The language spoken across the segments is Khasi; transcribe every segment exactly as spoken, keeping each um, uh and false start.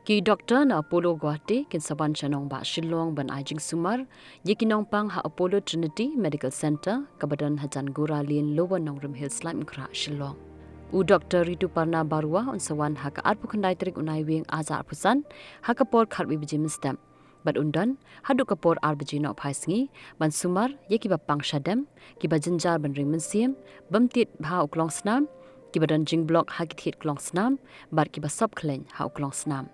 Ki doktor na Apollo Guwahati kin sa wan sha nongbah Shillong ban ai jingsumar ïa ki nongpang ha Apollo Trinity Medical Centre kaba don hajan Gura Lane, Lower Nongrim Hills, Laitumkhrah, Shillong. U Doktor Rituparna Barua un sa wan ha ka arphew khyndai tarik u Naiwieng arhajar arphew san ha ka por khatwei baje mynstep bad un don haduh ka por ar baje nohphai sngi ban sumar ïa kiba pang shadem, kiba jynjar ban ring mynsiem, bym tied bha u klongsnam, kiba don jingblok ha ki thied klongsnam bad kiba sop khleiñ ha u klongsnam.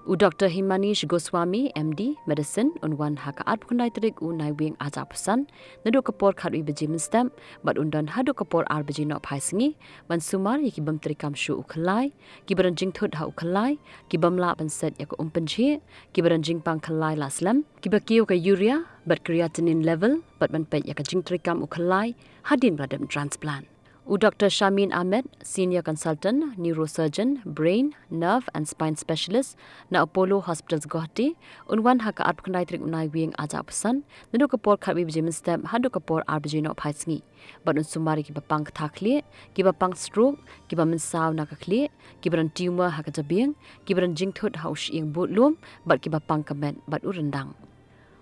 U Doktor Himanish Goswami, M D, Medicine, un wan ha ka arphew khyndai tarik u Naiwieng arhajar arphew san naduh ka por khatwei baje mynstep bad un don haduh ka por ar baje nohphai sngi ban sumar ïa ki bym treikam shuh u khyllai, kiba don jingthut ha u khyllai, ki bym lah ban set ïa ka um pynjhieh, kiba don jingpang khyllai la slem, kiba kiew ka urea bad creatinine level bad ban peit ïa ka jingtreikam u khyllai hadien ba la dep transplant. U Doktor Shamin Ahmed, Senior Consultant Neurosurgeon, Brain, Nerve and Spine Specialist na Apollo Hospitals Guwahati, un wan ha ka arphew khyndai tarik u Naiwieng arhajar arphew san naduh ka por khatwei baje mynstep haduh ka por ar baje nohphai sngi bad un sumar ïa kiba pang ktha khlieh, kiba pang stroke, kiba mynsaw na ka khlieh, kiba don tumor ha ka jabieng, kiba don jingthut ha u shyieng budlum bad kiba pang ka met bad u ryndang.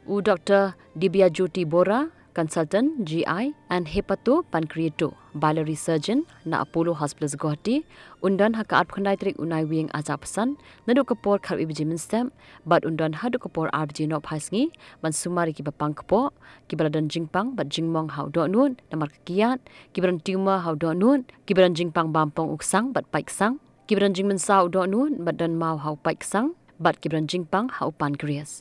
U Doktor Dibyajyoti Bora, Consultant G I and Hepatopancreato Biliary Surgeon na Apollo Hospitals Guwahati, un don ha ka arphew khyndai tarik u Naiwieng arhajar arphew san naduh ka por khatwei baje mynstep bad un don haduh ka por ar baje nohphai sngi ban sumar ïa kiba pang kpoh, kiba la don jingpang bad jingmong ha u dohnud namar ka kiad, kiba don tumor ha u dohnud, kiba don jingpang bam pong u ksang bad pait ksang, kiba don jingmynsaw u dohnud bad don maw ha u pait ksang bad kiba don jingpang ha u pancreas.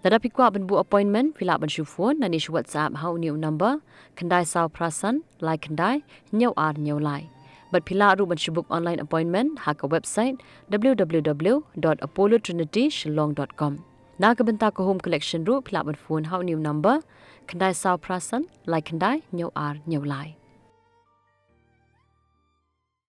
Lada phi kwah ban buh appointment, phi lah ban shu phone lane shu WhatsApp ha une u number, khyndai saw phra san lai khyndai hynñiew ar hynñiew lai. Bad phi lah ruh ban shu book online appointment ha ka website w w w dot apollo trinity shillong dot com. Na ka bynta ka home collection ruh phi lah ban phone ha une u number, khyndai saw phra san lai khyndai hynñiew ar hynñiew lai.